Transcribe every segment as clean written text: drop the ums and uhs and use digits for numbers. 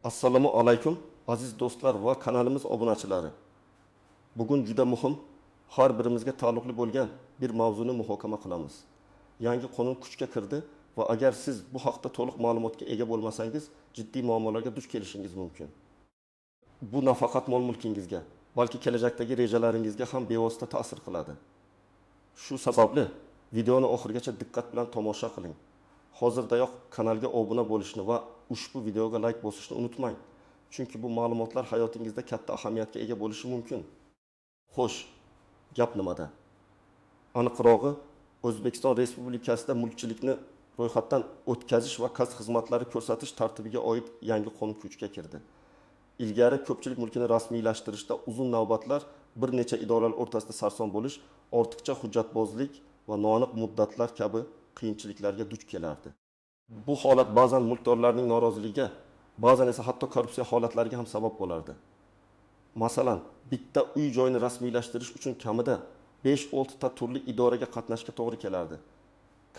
Assalomu alaykum aziz do'stlar va kanalimiz obunachilari. Bugun juda muhim, har birimizga taalluqli bo'lgan bir mavzuni muhokama qilamiz. Yangi qonun kuchga kirdi va agar siz bu haqda to'liq ma'lumotga ega bo'lmasangiz, jiddiy muammolarga duch kelishingiz mumkin. Bu nafaqat mol-mulkingizga, balki kelajakdagi rejalaringizga ham bevosita ta'sir qiladi. Shu sababli videoni oxirigacha diqqat bilan tomosha qiling. Hozirdayoq kanalga obuna bo'lishni va ushbu videoga like bosishni unutmang. Chunki bu ma'lumotlar hayotingizda katta ahamiyatga ega bo'lishi mumkin. Xo'sh, gap nimada? Aniqrog'i, O'zbekiston Respublikasida mulkchilikni ro'yxatdan o'tkazish va kasb xizmatlari ko'rsatish tartibiga oid yangi qonun kuchga kirdi. Ilgari ko'pchilik mulkini rasmiylashtirishda uzun navbatlar, bir necha idoralar o'rtasida sarson bo'lish, ortiqcha hujjatbozlik va noaniq muddatlar kabi qiyinchiliklarga duch kelardi. Bu holat ba'zan mulkdorlarning noroziligiga, ba'zan esa hatto korrupsiya holatlariga ham sabab bo'lardi. Masalan, bitta uy joyini rasmiylashtirish uchun kamida 5-6 ta turli idoraga qatnashga to'g'ri kelardi.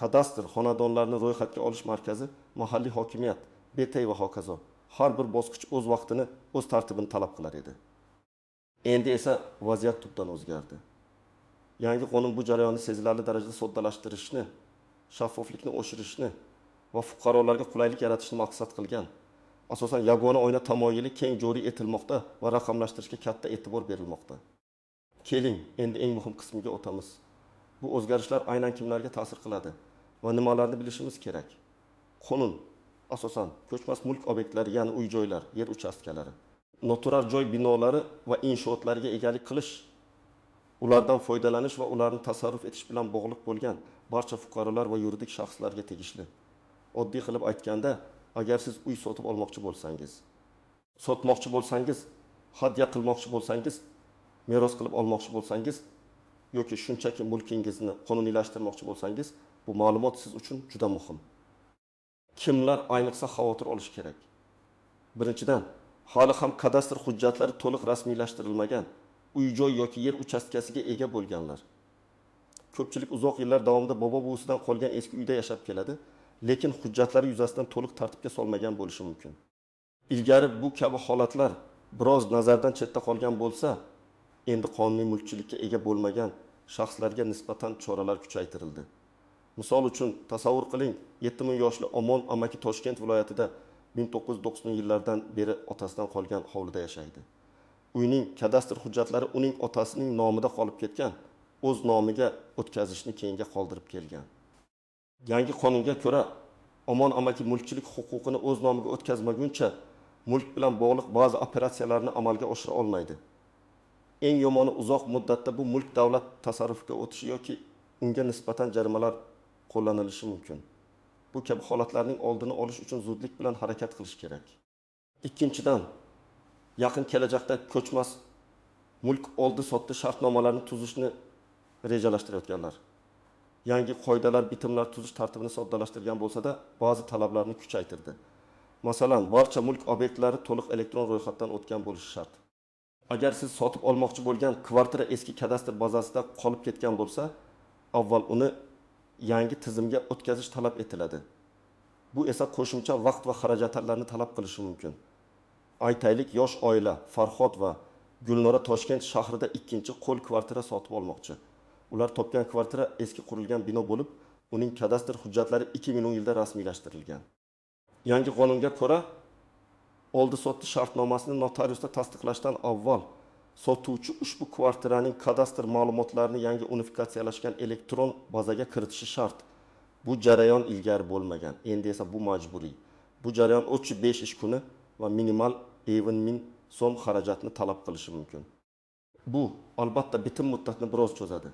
Kadastr, xonadonlarni ro'yxatga olish markazi, mahalliy hokimiyat, BT va hokazo. Har bir bosqich o'z vaqtini, o'z tartibini talab qilar edi. Endi esa vaziyat tubdan o'zgardi. Yangi qonun bu jarayonni sezilarli darajada soddalashtirishni, shaffoflikni oshirishni va fuqarolarga qulaylik yaratishni maqsad qilgan. Asosan yagona oyna tamoyili keng joriy etilmoqda va raqamlashtirishga katta e'tibor berilmoqda. Keling, endi eng muhim qismiga o'tamiz. Bu o'zgarishlar aynan kimlarga ta'sir qiladi va nimalarni bilishimiz kerak? Qonun asosan ko'chmas mulk obyektlari, ya'ni uy-joylar, yer uchastkalari, noturar joy binolari va inshootlarga egalik qilish, ulardan foydalanish va ularni tasarruf etish bilan bog'liq bo'lgan barcha fuqarolar va yuridik shaxslarga tegishli. Oddiy qilib aytganda, agar siz uy sotib olmoqchi bo'lsangiz, sotmoqchi bo'lsangiz, hadya qilmoqchi bo'lsangiz, meros qilib olmoqchi bo'lsangiz yoki shunchaki mulkingizni qonuniylashtirmoqchi bo'lsangiz, bu ma'lumot siz uchun juda muhim. Kimlar ayniqsa xavotir olish kerak? Birinchidan, hali ham kadastr hujjatlari to'liq rasmiylashtirilmagan uy-joy yoki yer uchastkasiga ega bo'lganlar. Ko'pchilik uzoq yillar davomida bobo-buvisidan qolgan eski uyda yashab keladi, lekin hujjatlari yuzasidan to'liq tartibga solmagan bo'lishi mumkin. Ilgari bu kabi holatlar biroz nazardan chetda qolgan bo'lsa, endi qonuniy mulkchilikka ega bo'lmagan shaxslarga nisbatan choralar kuchaytirildi. Misol uchun, tasavvur qiling, 7 yoshli Omon amaki Toshkent viloyatida 1990-yillardan beri otasidan qolgan hovlida yashaydi. Uyning kadastr hujjatlari uning otasining nomida qolib ketgan, o'z nomiga o'tkazishni keyinga qoldirib kelgan. Yangi qonunga ko'ra, Omon amaki mulkchilik huquqini o'z nomiga o'tkazmaguncha mulk bilan bog'liq ba'zi operatsiyalarni amalga oshira olmaydi. Eng yomoni, uzoq muddatda bu mulk davlat tasarrufiga o'tishi yoki unga nisbatan jarimalar qo'llanilishi mumkin. Bu kabi holatlarning oldini olish uchun zudlik bilan harakat qilish kerak. Ikkinchidan, yaqin kelajakda ko'chmas mulk oldi-sotdi shartnomalarini tuzishni rejalashtirayotganlar. Yangi qoidalar bitimlar tuzish tartibini soddalashtirgan bo'lsa-da, ba'zi talablarni kuchaytirdi. Masalan, barcha mulk obyektlari to'liq elektron ro'yxatdan o'tgan bo'lishi shart. Agar siz sotib olmoqchi bo'lgan kvartira eski kadastr bazasida qolib ketgan bo'lsa, avval uni yangi tizimga o'tkazish talab etiladi. Bu esa qo'shimcha vaqt va xarajatlarni talab qilishi mumkin. Aytaylik, yosh oila Farhod va Gulnora Toshkent shahrida ikkinchi qo'l kvartira sotib olmoqchi. Ular topgan kvartira eski qurilgan bino bo'lib, uning kadastr hujjatlari 2010 yilda rasmiylashtirilgan. Yangi qonunga ko'ra, oldi-sotdi shartnomasini notariusda tasdiqlashdan avval sotuvchi ushbu kvartiraning kadastr ma'lumotlarini yangi unifikatsiyalashgan elektron bazaga kiritishi shart. Bu jarayon ilgari bo'lmagan, endi esa bu majburiy. Bu jarayon 35 ish kuni va minimal 5000 so'm xarajatni talab qilishi mumkin. Bu albatta bitim muddatini biroz cho'zadi.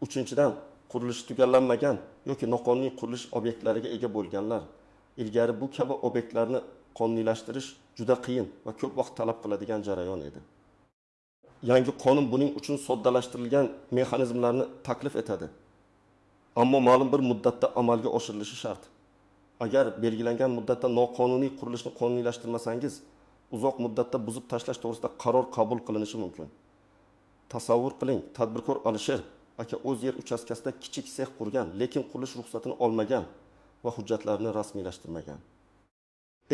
Uchinchidan, qurilishi tugallanmagan yoki noqonuniy qurilish obyektlariga ega bo'lganlar. Ilgari bu kabi obyektlarni qonuniylashtirish juda qiyin va ko'p vaqt talab qiladigan jarayon edi. Yangi qonun buning uchun soddalashtirilgan mexanizmlarni taklif etadi. Ammo ma'lum bir muddatda amalga oshirilishi shart. Agar belgilangan muddatda noqonuniy qurilishni qonuniylashtirmasangiz, uzoq muddatda buzib tashlash to'g'risida qaror qabul qilinishi mumkin. Tasavvur qiling, tadbirkor Alisher aka o'z yer uchastkasida kichik sex qurgan, lekin qurilish ruxsatini olmagan va hujjatlarini rasmiylashtirmagan.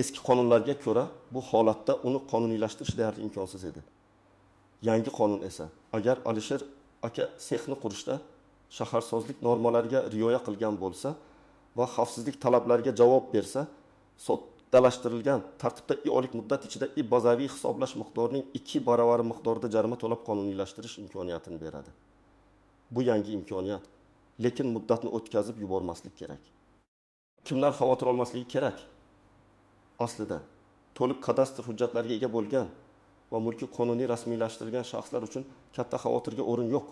Eski qonunlarga ko'ra, bu holatda uni qonuniylashtirish deyarli imkonsiz edi. Yangi qonun esa, agar Alisher aka sexni qurishda shaharsozlik normalariga rioya qilgan bo'lsa va xavfsizlik talablariga javob bersa, soddalashtirilgan tartibda I oylik muddat ichida I bazaviy hisoblash miqdorining 2 baravari miqdorida jarima to'lab qonuniylashtirish imkoniyatini beradi. Bu yangi imkoniyat, lekin muddatni o'tkazib yubormaslik kerak. Kimlar xavotir olmasligi kerak? Aslida to'liq kadastr hujjatlariga ega bo'lgan va mulki qonuniy rasmiylashtirilgan shaxslar uchun katta xavotirga o'rin yo'q.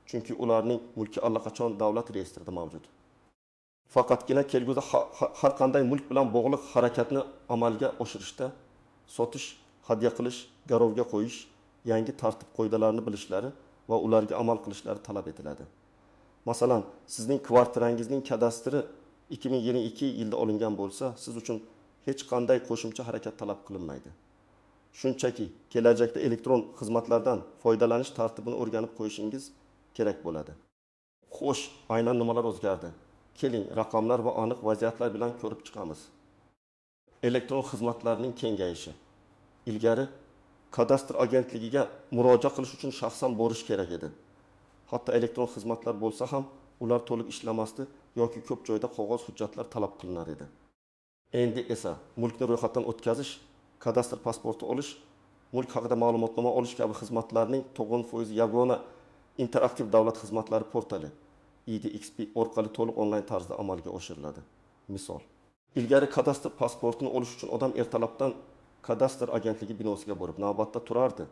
Chunki ularning mulki allaqachon davlat reyestrida mavjud. Faqatgina kelgusida har qanday mulk bilan bog'liq harakatni amalga oshirishda sotish, hadya qilish, garovga qo'yish yangi tartib qoidalarini bilishlari va ularga amal qilishlari talab etiladi. Masalan, sizning kvartirangizning kadastri 2022 yilda olingan bo'lsa, siz uchun hech qanday qo'shimcha harakat talab qilinmaydi. Shunchaki kelajakda elektron xizmatlardan foydalanish tartibini o'rganib qo'yishingiz kerak bo'ladi. Xo'sh, aynan nimalar o'zgardi? Keling, raqamlar va aniq vaziyatlar bilan ko'rib chiqamiz. Elektron xizmatlarning kengayishi. Ilgari kadastr agentligiga murojaat qilish uchun shaxsan borish kerak edi. Hatto elektron xizmatlar bo'lsa ham, ular to'liq ishlamasdi yoki ko'p joyda qog'oz hujjatlar talab qilinar edi. Endi esa mulkni ro'yxatdan o'tkazish, kadastr pasporti olish, mulk haqida ma'lumotnoma olish kabi xizmatlarning 90% yagona interaktiv davlat xizmatlari portali IDXP orqali to'liq onlayn tarzda amalga oshiriladi. Misol, ilgari kadastr pasportini olish uchun odam ertalabdan kadastr agentligi binosiga borib navbatda turardi.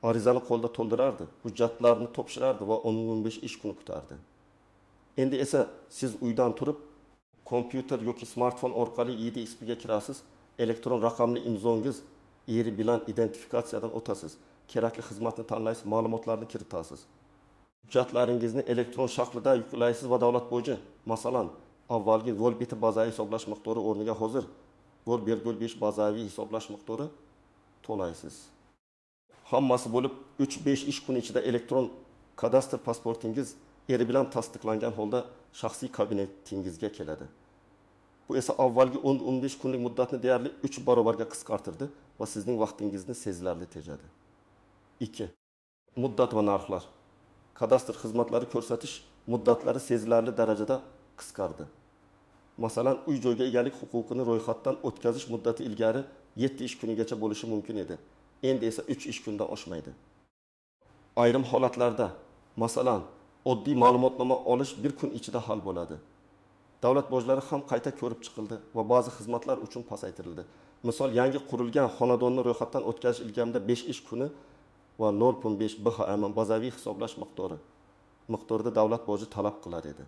Arizani qo'lda to'ldirardi, hujjatlarni topshirardi va 10-15 ish kuni kutardi. Endi esa siz uydan turib kompyuter yoki smartfon orqali IDXP ga kirasiz, elektron raqamli imzongiz eri bilan identifikatsiyadan o'tasiz, kerakli xizmatni tanlaysiz, ma'lumotlarni kiritasiz. Hujjatlaringizni elektron shaklida yuklaysiz va davlat boji, masalan, avvalgi 0,1 bazaviy hisoblash miqdori o'rniga hozir 0,5 bazaviy hisoblash miqdori to'laysiz. Hammasi bo'lib 3-5 ish kuni ichida elektron kadastr pasportingiz eri bilan tasdiqlangan holda shaxsiy kabinetingizga keladi. Bu esa avvalgi 10-15 kunlik muddatni deyarli 3 barobarga qisqartirdi va sizning vaqtingizni sezilarli tejadi. 2. Muddat va narxlar. Kadastr xizmatlari ko'rsatish muddatlari sezilarli darajada qisqardi. Masalan, uy joyga egalik huquqini ro'yxatdan o'tkazish muddati ilgari 7 ish kunigacha bo'lishi mumkin edi. Endi esa 3 ish kundan oshmaydi. Ayrim holatlarda, masalan, oddiy ma'lumotnoma olish bir kun ichida hal bo'ladi. Davlat bojlari ham qayta ko'rib chiqildi va ba'zi xizmatlar uchun pasaytirildi. Misol, yangi qurilgan xonadonni ro'yxatdan o'tkazish ilgamida 5 ish kuni va 0.5 BHM bazaviy hisoblash miqdorida davlat boji talab qilar edi.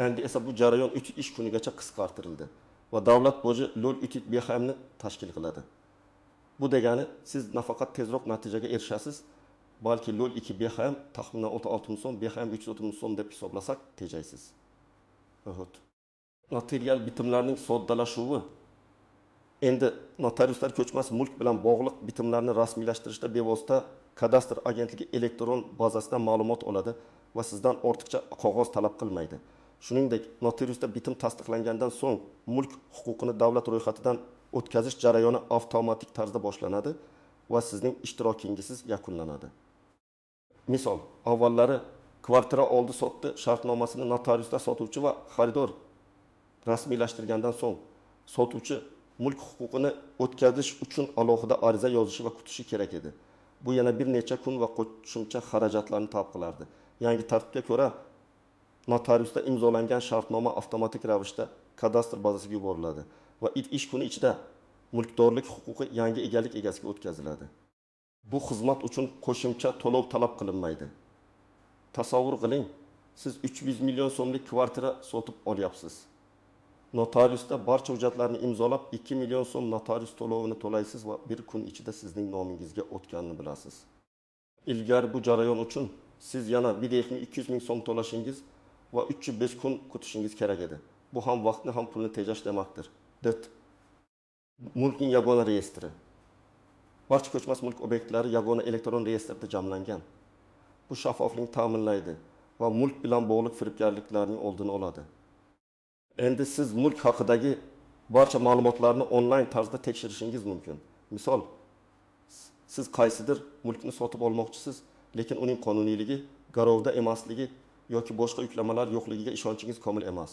Endi esa bu jarayon 3 ish kunigacha qisqartirildi va davlat boji 0.3 BHM ni tashkil qiladi. Bu degani siz nafaqat tezroq natijaga erishasiz, balki 0.2 BHM taxminan 36 ming so'm, BHM 330 ming so'm deb hisoblasak tejaysiz. Notarial bitimlarning soddalashuvi. Endi notariuslar ko'chmas mulk bilan bog'liq bitimlarni rasmiylashtirishda bevosita kadastr agentligi elektron bazasidan ma'lumot oladi va sizdan ortiqcha qog'oz talab qilmaydi. Shuningdek, notariusda bitim tasdiqlangandan so'ng mulk huquqini davlat ro'yxatidan o'tkazish jarayoni avtomatik tarzda boshlanadi va sizning ishtirokingizsiz yakunlanadi. Misol, avvallari kvartira oldi-sotdi shartnomasini notariusda sotuvchi va xaridor rasmiylashtirgandan so'ng sotuvchi mulk huquqini o'tkazish uchun alohida ariza yozishi va kutishi kerak edi. Bu yana bir necha kun va qo'shimcha xarajatlarni talab qilardi. Yangi tartibga ko'ra, notariusda imzolangan shartnoma avtomatik ravishda kadastr bazasiga yuboriladi va ish kuni ichida mulkdorlik huquqi yangi egalik egasiga o'tkaziladi. Bu xizmat uchun qo'shimcha to'lov talab qilinmaydi. Tasavvur qiling, siz 300 million so'mlik kvartira sotib olyapsiz. Notariusda barcha hujjatlarni imzolab 2 million so'm notarius to'lovini to'laysiz va bir kun ichida sizning nomingizga o'tganini bilasiz. Ilgari bu jarayon uchun siz yana 1,2 ming so'm to'lashingiz va 3-5 kun kutishingiz kerak edi. Bu ham vaqtni ham pulni tejash demakdir. 4. Mulkning yagona reyestri. Barcha ko'chmas mulk obyektlari yagona elektron reyestrda jamlangan. Bu shaffoflikni ta'minlaydi va mulk bilan bog'liq firibgarliklarning oldini oladi. Endi siz mulk haqidagi Barcha ma'lumotlarni onlayn tarzda tekshirishingiz mumkin. Misol, siz qaysidir mulkni sotib olmoqchisiz, lekin uning qonuniyligi, garovda emasligi yoki boshqa yuklamalar yo'qligiga ishonchingiz komil emas.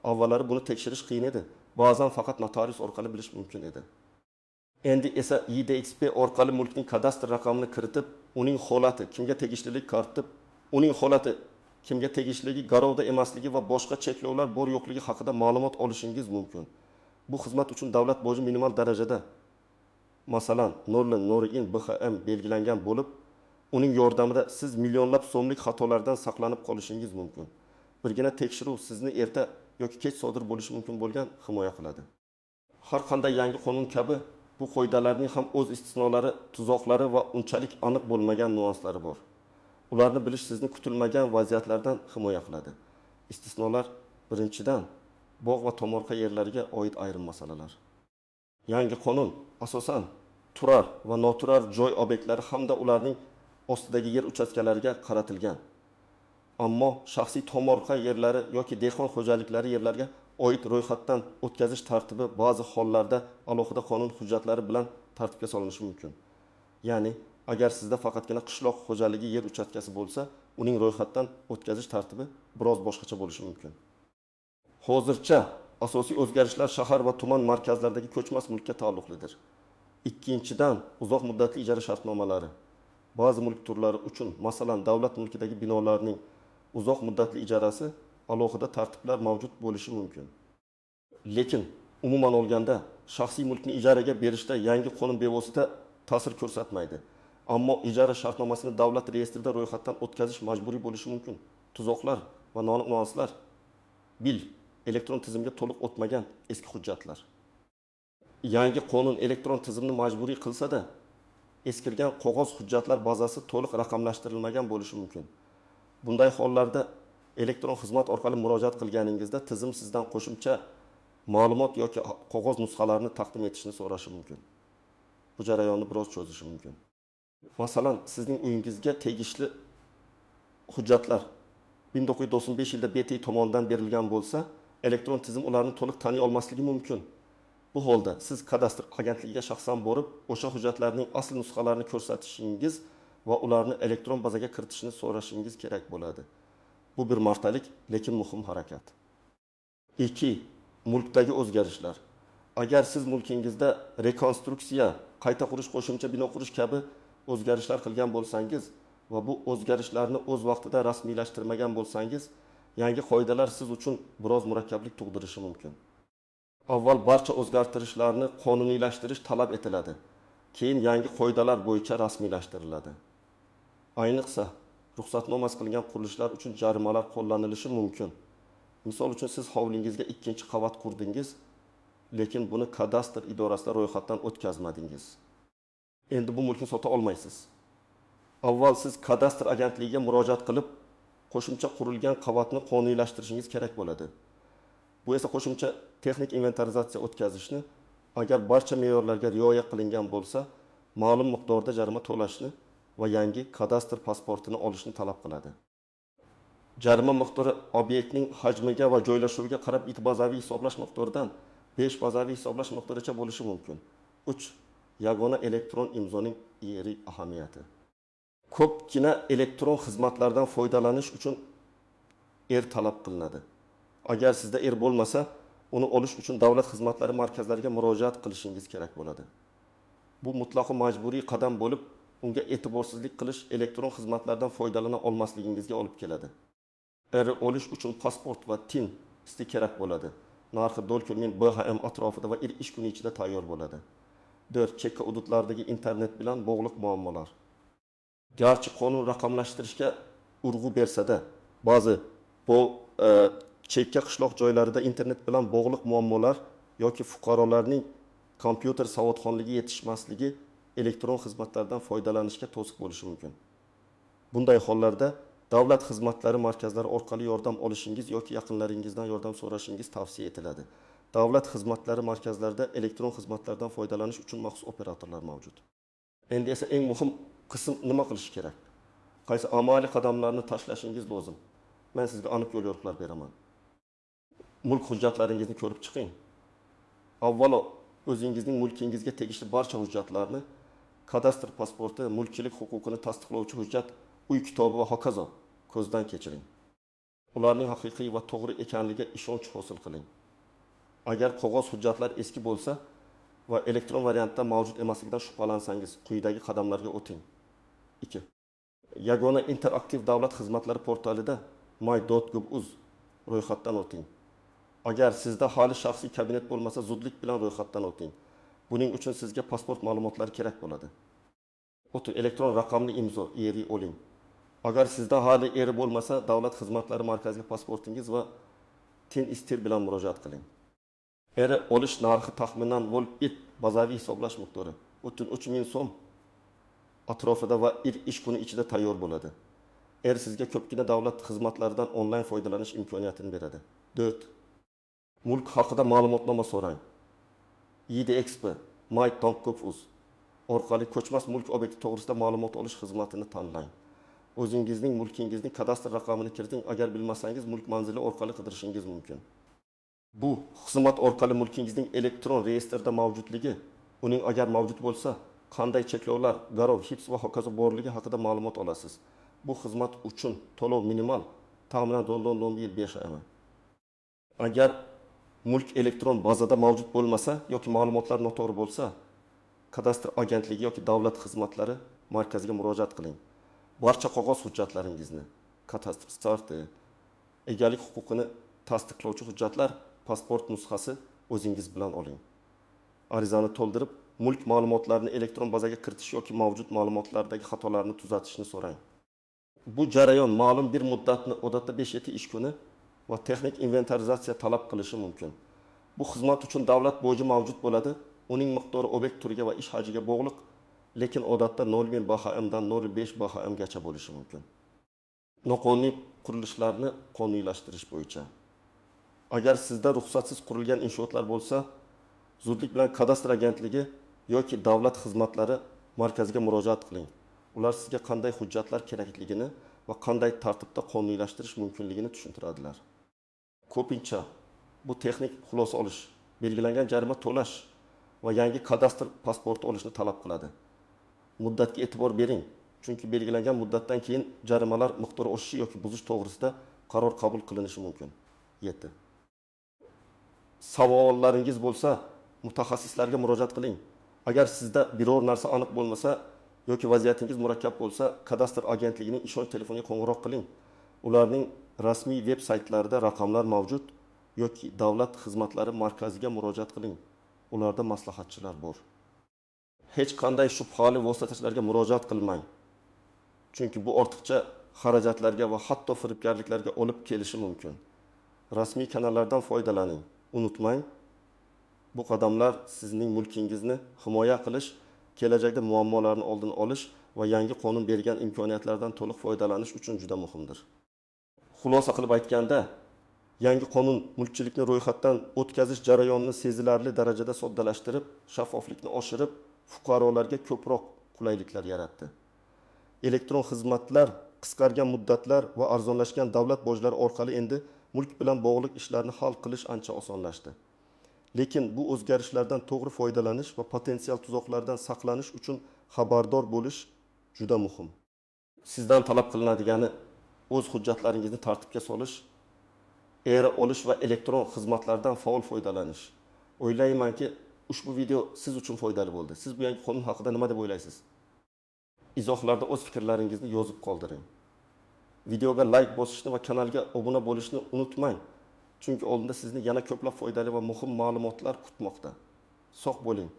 Avvallari buni tekshirish qiyin edi, ba'zan faqat notarius orqali bilish mumkin edi. Endi esa IDXP orqali mulkning kadastr raqamini kiritib, uning holati, kimga tegishliligi karitib, uning holati, kimga tegishliligi, garovda emasligi va boshqa cheklovlar bor-yo'qligi haqida ma'lumot olishingiz mumkin. Bu xizmat uchun davlat boji minimal darajada, masalan, 0,01 BHM belgilangan bo'lib, uning yordamida siz millionlab so'mlik xatolardan saqlanib qolishingiz mumkin. Birgina tekshiruv sizni erta yoki kech sodir bo'lishi mumkin bo'lgan himoya qiladi. Har qanday yangi qonun kabi bu qoidalarning ham o'z istisnolari, tuzoqlari va unchalik aniq bo'lmagan nuanslari bor. Ularni bilish sizni kutilmagan vaziyatlardan himoya qiladi. Istisnolar: birinchidan, bog' va tomorqa yerlariga oid ayrim masalalar. Yangi qonun asosan turar va noturar joy obyektlari hamda ularning ostidagi yer uchastkalariga qaratilgan. Ammo shaxsiy tomorqa yerlari yoki dehqon xo'jaliklari yerlariga oid ro'yxatdan o'tkazish tartibi ba'zi hollarda alohida qonun hujjatlari bilan tartibga solinishi mumkin. Ya'ni, agar sizda faqatgina qishloq xo'jaligi yer uchastkasi bo'lsa, uning ro'yxatdan o'tkazish tartibi biroz boshqacha bo'lishi mumkin. Hozircha asosiy o'zgarishlar shahar va tuman markazlaridagi ko'chmas mulkka taalluqlidir. Ikkinchidan, uzoq muddatli ijara shartnomalari. Ba'zi mulk turlari uchun, masalan, davlat mulkidagi binolarning uzoq muddatli ijarasi alohida tartiblar mavjud bo'lishi mumkin. Lekin umuman olganda shaxsiy mulkni ijaraga berishda yangi qonun bevosita ta'sir ko'rsatmaydi. Ammo ijara shartnomasini davlat reyestrida ro'yxatdan o'tkazish majburiy bo'lishi mumkin. Tuzoqlar va noaniq nuanslar. Bil elektron tizimga to'liq o'tmagan eski hujjatlar. Yangi qonun elektron tizimni majburiy qilsa-da, eskirgan qog'oz hujjatlar bazasi to'liq raqamlashtirilmagan bo'lishi mumkin. Bunday hollarda elektron xizmat orqali murojaat qilganingizda tizim sizdan qo'shimcha ma'lumot yoki qog'oz nusxalarini taqdim etishni so'rashi mumkin. Bu jarayonni biroz cho'zishi mumkin. Masalan, sizning uyingizga tegishli hujjatlar 1995 yilda BT tomonidan berilgan bo'lsa, elektron tizim ularni to'liq taniy olmasligi mumkin. Bu holda siz kadastr agentligiga shaxsan borib, o'sha hujjatlarning asl nusxalarini ko'rsatishingiz va ularni elektron bazaga kiritishni so'rashingiz kerak bo'ladi. Bu bir martalik, lekin muhim harakat. 2. Mulkdagi o'zgarishlar. Agar siz mulkingizda rekonstruksiya, qayta qurish, qo'shimcha bino qurish kabi o'zgarishlar qilgan bo'lsangiz va bu o'zgarishlarni o'z vaqtida rasmiylashtirmagan bo'lsangiz, yangi qoidalar siz uchun biroz murakkablik tug'dirishi mumkin. Avval barcha o'zgartirishlarni qonuniylashtirish talab etiladi. Keyin yangi qoidalar bo'yicha rasmiylashtiriladi. Ayniqsa, ruxsatnomasiz qilingan qurilishlar uchun jarimalar qo'llanilishi mumkin. Misol uchun, siz hovlingizga ikkinchi qavat qurdingiz, lekin buni kadastr idorasida ro'yxatdan o'tkazmadingiz. Endi bu mulkni sota olmaysiz. Avval siz kadastr agentligiga murojaat qilib, qo'shimcha qurilgan qavatni qonuniylashtirishingiz kerak bo'ladi. Bu esa qo'shimcha texnik inventarizatsiya o'tkazishni, agar barcha me'yorlarga rioya qilingan bo'lsa, ma'lum miqdorda jarima to'lashni va yangi kadastr pasportini olishni talab qiladi. Jarima miqdori obyektning hajmiga va joylashuviga qarab 2 bazaviy hisoblash miqdoridan 5 bazaviy hisoblash miqdorigacha bo'lishi mumkin. 3. Yagona elektron imzoning eri ahamiyati. Ko'pgina elektron xizmatlardan foydalanish uchun er talab qilinadi. Agar sizda er bo'lmasa, uni olish uchun davlat xizmatlari markazlariga murojaat qilishingiz kerak bo'ladi. Bu mutlaqo majburiy qadam bo'lib, unga e'tiborsizlik qilish elektron xizmatlardan foydalana olmasligingizga olib keladi. Er olish uchun pasport va TIN isti kerak bo'ladi. Narxi 0,1 BHM atrofida va ir ish kuni ichida tayyor bo'ladi. 4. Chekka hududlardagi internet bilan bog'liq muammolar. Garchi qonun raqamlashtirishga urg'u bersa-da, ba'zi bu chekka qishloq joylarida internet bilan bog'liq muammolar yoki fuqarolarning kompyuter savodxonligi yetishmasligi elektron xizmatlardan foydalanishga to'siq bo'lishi mumkin. Bunday hollarda davlat xizmatlari markazlari orqali yordam olishingiz yoki yaqinlaringizdan yordam so'rashingiz tavsiya etiladi. Davlat xizmatlari markazlarida elektron xizmatlardan foydalanish uchun maxsus operatorlar mavjud. Endi esa eng muhim qism nima qilish kerak? Qaysi amaliy qadamlarni tashlashingiz lozim? Men sizga aniq yo'l yo'riqlar beraman. Mulk hujjatlaringizni ko'rib chiqing. Avvalo, o'zingizning mulkingizga tegishli barcha hujjatlarni, kadastr pasporti, mulkchilik huquqini tasdiqlovchi hujjat, uy kitobi va hokazo, ko'zdan kechiring. Ularning haqiqiy va to'g'ri ekanligiga ishonch hosil qiling. Agar qog'oz hujjatlar eski bo'lsa va elektron variantda mavjud emasligidan shubhalansangiz, quyidagi qadamlarga o'ting. 2. Yagona interaktiv davlat xizmatlari portalida my.gov.uz ro'yxatdan o'ting. Agar sizda hali shaxsiy kabinet bo'lmasa, zudlik bilan ro'yxatdan o'ting. Buning uchun sizga pasport ma'lumotlari kerak bo'ladi. O'tin elektron raqamli imzo ERI oling. Agar sizda hali ERI bo'lmasa, davlat xizmatlari markaziga pasportingiz va TIN ISTIR bilan murojaat qiling. ERI olish narxi taxminan bo'lib it bazaviy hisoblash miqdori 3 ming so'm atrofida va bir ish kuni ichida tayyor bo'ladi. ERI sizga ko'pgina davlat xizmatlaridan onlayn foydalanish imkoniyatini beradi. 4. Mulk haqida ma'lumotnoma so'rang. IDXP my.gov.uz orqali ko'chmas mulk obyekti to'g'risida ma'lumot olish xizmatini tanlang. O'zingizning mulkingizning kadastr raqamini kiriting. Agar bilmasangiz, mulk manzili orqali qidirishingiz mumkin. Bu xizmat orqali mulkingizning elektron reyestrda mavjudligi, uning agar mavjud bo'lsa, qanday cheklovlar, garov, hibs va hokazo borligi haqida ma'lumot olasiz. Bu xizmat uchun to'lov minimal, taxminan 0.05 AM. Agar mulk elektron bazada mavjud bo'lmasa yoki ma'lumotlar noto'g'ri bo'lsa, kadastr agentligi yoki davlat xizmatlari markaziga murojaat qiling. Barcha qog'oz hujjatlaringizni, kadastr starti, egalik huquqini tasdiqlovchi hujjatlar, pasport nusxasi o'zingiz bilan oling. Arizani to'ldirib, mulk ma'lumotlarini elektron bazaga kiritish yoki mavjud ma'lumotlardagi xatolarni tuzatishni so'rang. Bu jarayon ma'lum bir muddatni, odatda 5-7 ish kuni va texnik inventarizatsiya talab qilishi mumkin. Bu xizmat uchun davlat boji mavjud bo'ladi. Uning miqdori obyekt turiga va ish hajmiga bog'liq, lekin odatda 0.1 BHM dan 0.5 BHM gacha bo'lishi mumkin. Noqonuniy qurilishlarni qonuniylashtirish bo'yicha. Agar sizda ruxsatsiz qurilgan inshootlar bo'lsa, zudlik bilan kadastr agentligi yoki davlat xizmatlari markaziga murojaat qiling. Ular sizga qanday hujjatlar kerakligini va qanday tartibda qonuniylashtirish mumkinligini tushuntiradilar. Ko'pincha bu texnik xulosa olish, belgilangan jarima to'lash va yangi kadastr pasporti olishni talab qiladi. Muddatga e'tibor bering, chunki belgilangan muddatdan keyin jarimalar miqdori oshishi yoki buzish to'g'risida qaror qabul qilinishi mumkin. 7. Savollaringiz bo'lsa, mutaxassislarga murojaat qiling. Agar sizda biror narsa aniq bo'lmasa yoki vaziyatingiz murakkab bo'lsa, kadastr agentligining ishonch telefoniga qo'ng'iroq qiling. Ularning rasmiy veb saytlarida raqamlar mavjud yoki davlat xizmatlari markaziga murojaat qiling. Ularda maslahatchilar bor. Hech qanday shubhali vositachilarga murojaat qilmang. Chunki bu ortiqcha xarajatlarga va hatto firibgarliklarga olib kelishi mumkin. Rasmiy kanallardan foydalaning. Unutmang, bu qadamlar sizning mulkingizni himoya qilish, kelajakda muammolarni oldini olish va yangi qonun bergan imkoniyatlardan to'liq foydalanish uchun juda muhimdir. Xulosa qilib aytganda, yangi qonun mulkchilikni ro'yxatdan o'tkazish jarayonini sezilarli darajada soddalashtirib, shaffoflikni oshirib, fuqarolarga ko'proq qulayliklar yaratdi. Elektron xizmatlar, qisqargan muddatlar va arzonlashgan davlat bojlari orqali endi mulk bilan bog'liq ishlarni hal qilish ancha osonlashdi. Lekin bu o'zgarishlardan to'g'ri foydalanish va potensial tuzoqlardan saqlanish uchun xabardor bo'lish juda muhim. Sizdan talab qilinadigani o'z hujjatlaringizni tartibga solish, ERA olish va elektron xizmatlardan faol foydalanish. O'ylaymanki, ushbu video siz uchun foydali bo'ldi. Siz bu yangi qonun haqida nima deb o'ylaysiz? Izohlarda o'z fikrlaringizni yozib qoldiring. Videoga like bosishni va kanalga obuna bo'lishni unutmang. Chunki oldinda sizni yana ko'plab foydali va muhim ma'lumotlar kutmoqda. Sog' bo'ling.